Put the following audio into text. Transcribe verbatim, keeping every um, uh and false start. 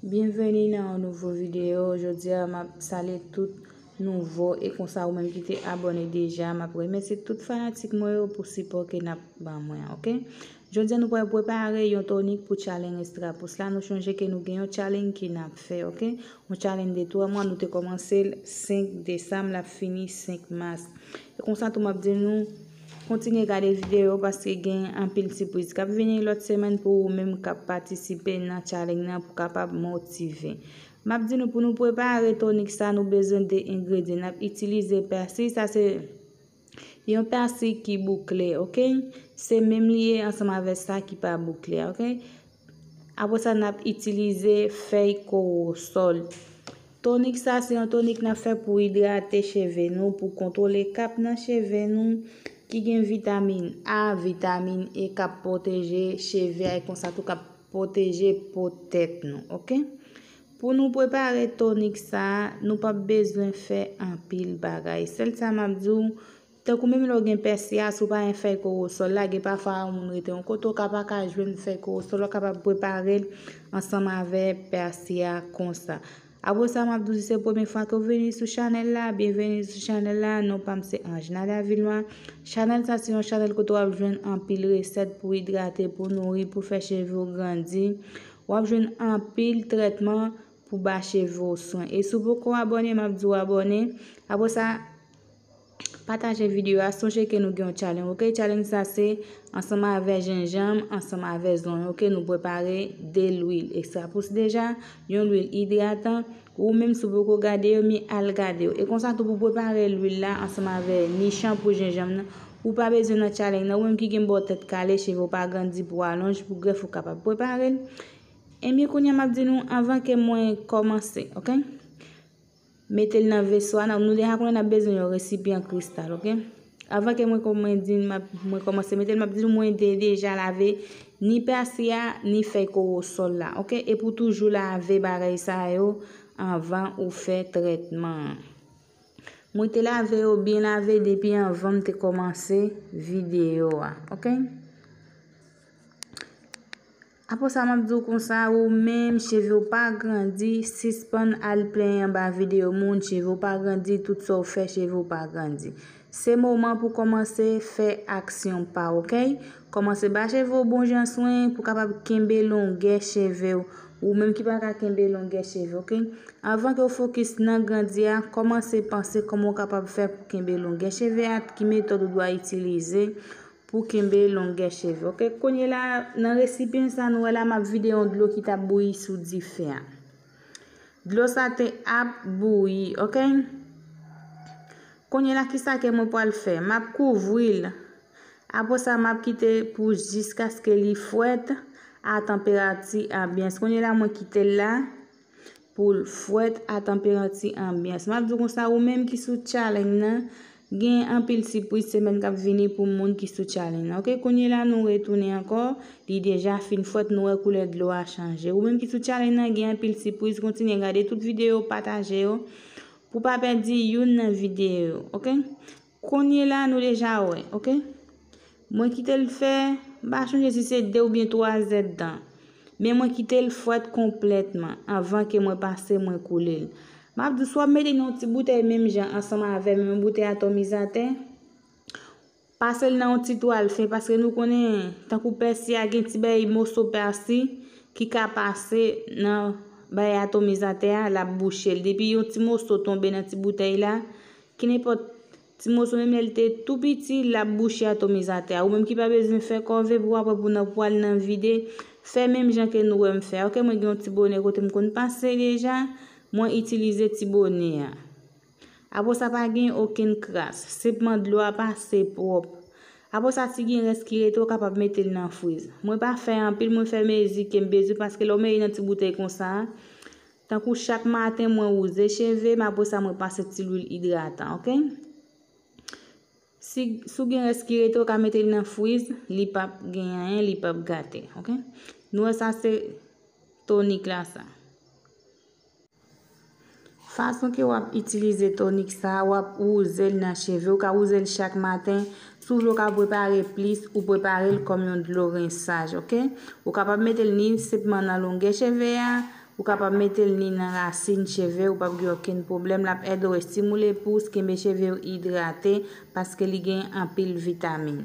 Byenveni nan yon nouvo videyo. Jodi a, m ap salye tout nouvo e konsa ou menm ki te abòne deja. M ap remèsye tout fanatik mwen yo pou sipò ke n ap ban mwen, oke? Jodi a, nou pral prepare yon tonik pou challenge Extra Pouce la. Nou chonje ke nou gen yon challenge ke n ap fè, oke? Yon challenge de twa mwa, nou te kòmanse l senk desanm, l ap fini senk mas. E konsa tou, m ap di nou, kontinye gade videyo paske gen anpil sipriz k ap vini lòt semèn pou ou menm k ap patisipe nan challenge nan pou kapab motive. M ap di nou, pou nou prepare tonik sa, nou bezwen de engredyan. N ap itilize pèsi, sa se yon pèsi ki boukle, oke? Se menm li ye ansanm avèk sa ki pa boukle, oke? Apre sa, n ap itilize fèy kowosòl. Tonik sa se yon tonik n ap fè pou idrate cheve nou, pou kontwole kap nan cheve nou, ki gen vitamin A, vitamin E k ap pwoteje cheve a, e konsa tou k ap pwoteje po tèt nou, oke? Pou nou prepare tonik sa, nou p ap bezwen fè anpil bagay. Sèl sa m ap di w, tankou menm lè w gen pèsi a, si w pa gen fèy kowosòl la, gen pafwa yon moun rete yon kote, w ka pa ka jwenn fèy kowosòl, w kapab prepare l ansanm avè pèsi a konsa. Apre sa, m ap di w, si se premye fwa ke w vini sou chanèl la, byenveni sou chanèl la. Non pa m se Ange Nada Vinois. Chanèl sa se yon chanèl kote w ap jwenn anpil resèt pou idrate, pou nouri, pou fè cheve w grandi. W ap jwenn anpil trètman pou ba cheve w swen. E si w poko abòne, m ap di w abòne. Apre sa, pataje videyo a. Sonje ke nou gen yon challenge, oke? Challenge sa se ansanm avè jenjanm, ansanm avè zonyon, oke? Nou prepare de lwil Extra Pouce deja, yon lwil idratan. Ou menm si w poko gade yo, men al gade yo. E konsa tou pou prepare lwil la ansanm avè ni chanpou jenjanm nan, ou pa bezwen nan challenge nan. Ou menm ki gen bò tèt kale, cheve w pa grandi, pou alonj, pou grèf, ou kapab prepare l. Ebyen, kounye a m ap di nou, anvan ke mwen kòmanse, oke? Mete l nan veso a, nou deja konnen n ap bezwen yon resipyan kristal, oke? Avan ke mwen kòman di, m ap, mwen kòmanse mete l, m ap di nou mwen te deja lave ni pèsi a, ni fèy kowosòl la, oke? E pou toujou lave bagay sa yo anvan ou fè trètman an. Mwen te lave yo byen lave depi anvan m te kòmanse videyo a, oke? Apre sa, m ap di w konsa, ou menm, cheve w pa grandi, sispann al plenyen anba videyo moun, cheve w pa grandi, tout sa w fè, cheve w pa grandi. Se moman pou kòmanse fè aksyon pa w, oke? Kòmanse ba cheve w bon jan swen pou kapab kenbe longè cheve w. Ou menm ki pa ka kenbe longè cheve, oke? Anvan ke w fokis nan grandi a, kòmanse panse kòman w kapab fè pou kenbe longè cheve a, ki metòd ou dwe itilize pou kenbe longè cheve. Oke, kounye la, nan resipyan sa nou wè la, m ap vide yon dlo ki t ap bouyi sou dife a. Dlo sa te ap bouyi, oke? Kounye la, kisa ke mwen pral fè? M ap kouvri l. Apre sa, m ap kite pou jiskaske li frèt a tanperati anbyans. Kounye la, mwen kite l la pou l frèt a tanperati anbyans. M ap di w konsa, ou menm ki sou challenge nan, gen anpil sipriz semèn k ap vini pou moun ki sou challenge nan. Oke, kounye la nou retounen ankò, li deja fin frèt, nou wè koulè dlo a chanje. Ou menm ki sou challenge nan, gen anpil sipriz, kontinye gade tout videyo, pataje yo, pou pa pèdi youn nan videyo yo, oke? Kounye la nou deja wè, oke? Mwen kite l fè, m pa chonje si se de oubyen twa zèdtan. Men mwen kite l frèt konplètman anvan ke mwen pase mwen koule l. M ap di w, swa w mete nan yon ti boutèy menm jan ansanm avè m, yon boutèy atomizatè. Pase l nan yon ti twal fen, paske nou konnen, tankou pèsi a, gen ti bay moso pèsi ki ka pase nan bay atomizatè a, l ap bouche l. Depi yon ti moso tonbe nan ti boutèy la, ki nenpòt ti moso, menm lè l te tou piti, l ap bouche atomizatè a. Ou menm ki pa bezwen fè kòve pou apre pou nan pwal nan vide, fè menm jan ke nou wè m fè a. Oke, mwen gen yon ti bonè kote m konn pase deja, mwen itilize ti bonè a. Apre sa, pa gen okenn kras, senpman dlo a pase pwòp. Apre sa, si gen rès ki rete, ou kapab mete l nan friz. Mwen pa fè anpil, mwen fè mezi ke m bezwen, paske lè w mete nan ti boutèy konsa, tankou chak maten, mwen wouze cheve m, apre sa, mwen pase ti lwil idratan, oke? Si, si w gen rès ki rete, ou ka mete l nan friz, li p ap gen anyen, li p ap gate, oke? Nou wè sa se tonik la sa. Fason ke w ap itilize tonik sa, w ap wouze l nan cheve, ou ka wouze l chak maten. Si w vle w ka prepare plis, ou prepare l kòm yon dlo rensaj, oke? Ou kapab mete l ni senpman nan longè cheve a, Ou kapab mete l ni nan rasin cheve, ou p ap gen okenn pwoblèm. L ap ede w estimile pous, kenbe cheve w idrate, paske li gen anpil vitamin.